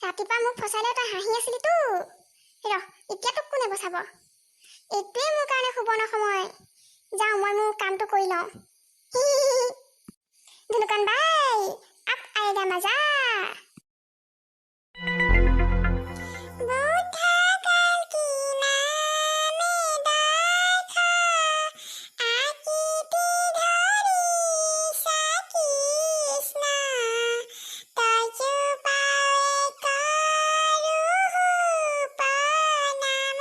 ৰাতিপুৱা মোক ফচাই লৈ তই হাঁহি আছিলিতো। ৰহ, এতিয়া তোক কোনে বচাব? এইটোৱে মোৰ কাৰণে সুবৰ্ণ সময়। যাওঁ, মই মোৰ কামটো কৰি লওঁ। ধুনুকণ বাই, अब आएगा मजा। বুঢ়া কালকি নামে দেখা, আকৃতি ধৰিছা কৃষ্ণ, তযু পাৱে কৰোহো প্ৰণাম,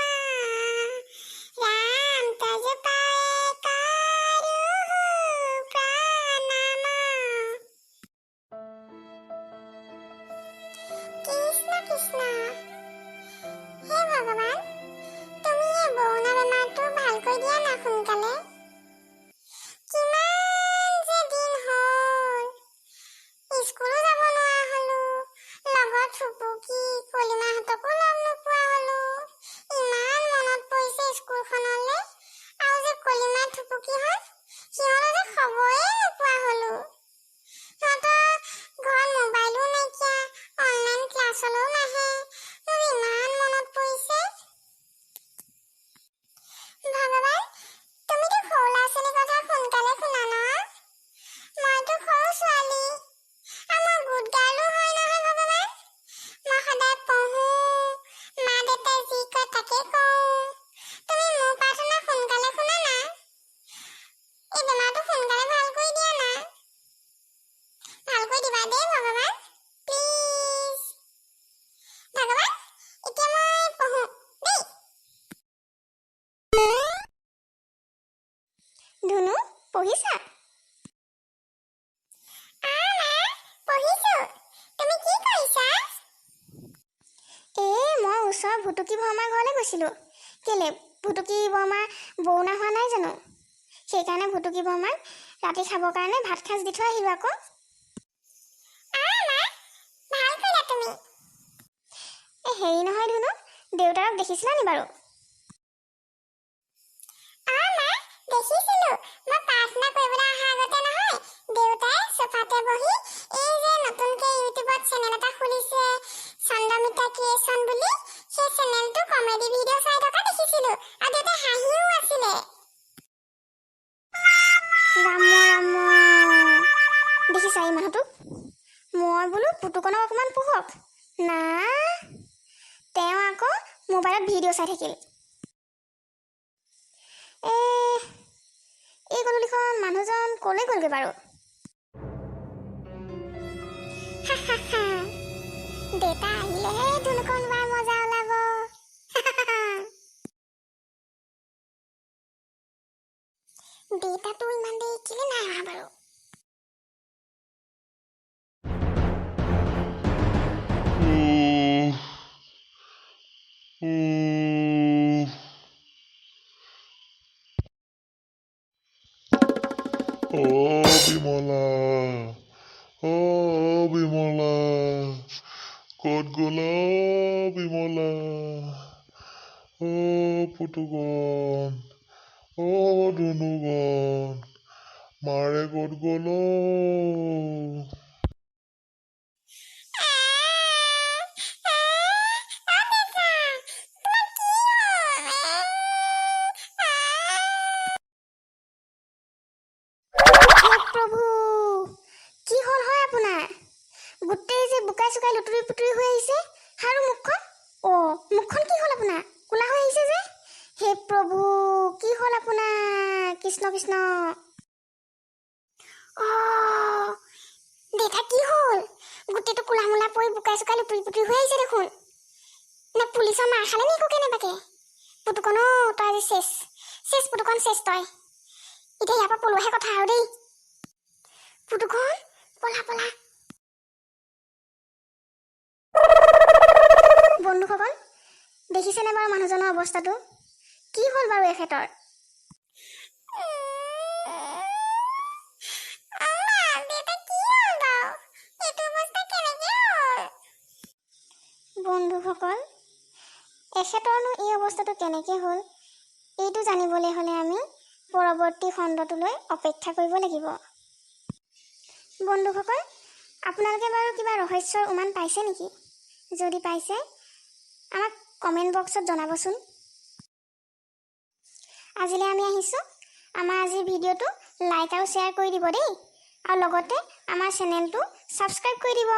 ৰাম তযু পাৱে কৰোহো প্ৰণাম। কৃষ্ণ কৃষ্ণ, হে ভগৱান, তুমি এই বৰুণা বেমাৰটো ভাল কৰি দিয়া না সোনকালে। কিমান যে দিন হ'ল, স্কুলো যাব নোৱাৰা হলো, লগত থুপুকি কলিমাহঁতকো লগ নোপোৱা হলো। ইমান মনত পৰিছে স্কুলখনলৈ, আৰু যে কলিমা থুপুকিহঁত, সিহঁতৰ যে খবৰেই নোপোৱা হলো। সিহঁতৰ ঘৰত মোবাইলো নাইকিয়া, অনলাইন ক্লাছলৈও নাহে। মোৰ ইমান মনত পৰিছে। ভগৱান, তুমিতো সৰু ল'ৰা ছোৱালীৰ কথা সোনকালে শুনা ন? মইতো সৰু ছোৱালী আৰু মই গুড গাৰ্লো হয় নহয় ভগৱান। মই সদায় পঢ়ো, মা দেউতাই যি কয় তাকে কওঁ। তুমি মোৰ প্ৰাৰ্থনা সোনকালে শুনা না। এই বেমাৰটো সোনকালে ভাল কৰি দিয়া না। ভাল কৰি দিবা দেই ভগৱান, প্লিজ ভগৱান। এতিয়া মই পঢ়ো দেই। ধুনু, পঢ়িছা? মা, পঢ়িছো। তুমি কি কৰিছা? এই মই ওচৰৰ ভুটুকি বৰমাৰ ঘৰলৈ গৈছিলোঁ। কেলে, ভুটুকি বৰমাৰ বৰুণা হোৱা নাই জানো? সেইকাৰণে ভুটুকি বৰমাক ৰাতি খাবৰ কাৰণে ভাত সাজ দি থৈ আহিলোঁ আকৌ। মা, ভাল কৰিলা তুমি। এই হেৰি নহয় ধুনু, দেউতাৰক দেখিছিলা নি বাৰু? মা, দেখিছিলো। মই প্ৰাৰ্থনা কৰিবলৈ অহা আগতে নহয়, দেউতাই চোফাতে বহি এই যে নতুনকে ইউটিউবত চেনেল এটা খুলিছে চন্দ্ৰমিতা ক্ৰিয়েচন বুলি, সেই চেনেলটো কমেডি ভিডিঅ' চাই থকা দেখিছিলো আৰু দেউতাই হাঁহিও আছিলে। ৰাম ৰাম, দেখিছা এই মানুহটোক? মই বোলো পুতুকণক অকণমান পঢ়ক না, তেওঁ আকৌ মোবাইলত ভিডিঅ' চাই থাকিল। এই গধূলিখন মানুহজন ক'লৈ গ'লগৈ বাৰু? হা, হা, হা। দেউতা আহিলেহে ধুনুকণ বাৰ মজা ওলাব। দেউতাটো ইমান দেৰি কেলে নাই অহা বাৰু? উহ, উহ। অ বিমলা, অ বিমলা, ক'ত গ'লা অ বিমলা? অ পুতুকণ, অ ধুনুকণ, মাৰে ক'ত গ'ল অ? হে প্ৰভু, কি হ'ল হয় আপোনাৰ? গোটেই যে বোকাই চোকাই লুতুৰি পুতুৰি হৈ আহিছে। আৰু মুখখন, অ মুখখন কি হ'ল আপোনাৰ? ক'লা হৈ আহিছে যে। হে প্ৰভু, কি হ'ল আপোনাৰ? কৃষ্ণ কৃষ্ণ। অ দেউতা, কি হ'ল? গোটেইটো ক'লা মোলা পৰি বোকাই চোকাই লুতুৰি পুতুৰি হৈ আহিছে দেখোন। নে পুলিচৰ মাৰ খালে নি একো কেনেবাকে? পুতুকণ অ, তই আজি চেচ চেচ, পুতুকণ চেচ তই। এতিয়া ইয়াৰ পৰা পলোৱাহে কথা আৰু দেই। পুতুকণ, পলা পলা। বন্ধুসকল, দেখিছেনে বাৰু মানুহজনৰ অৱস্থাটো? কি হ'ল বাৰু এখেতৰ? বন্ধুসকল, এখেতৰনো এই অৱস্থাটো কেনেকৈ হ'ল, এইটো জানিবলৈ হ'লে আমি পৰৱৰ্তী খণ্ডটোলৈ অপেক্ষা কৰিব লাগিব। বন্ধুসকল, আপোনালোকে বাৰু কিবা ৰহস্যৰ উমান পাইছে নেকি? যদি পাইছে, আমাক কমেণ্ট বক্সত জনাবচোন। আজিলৈ আমি আহিছোঁ। আমাৰ আজিৰ ভিডিঅ'টো লাইক আৰু শ্বেয়াৰ কৰি দিব দেই আৰু লগতে আমাৰ চেনেলটো ছাবস্ক্ৰাইব কৰি দিব।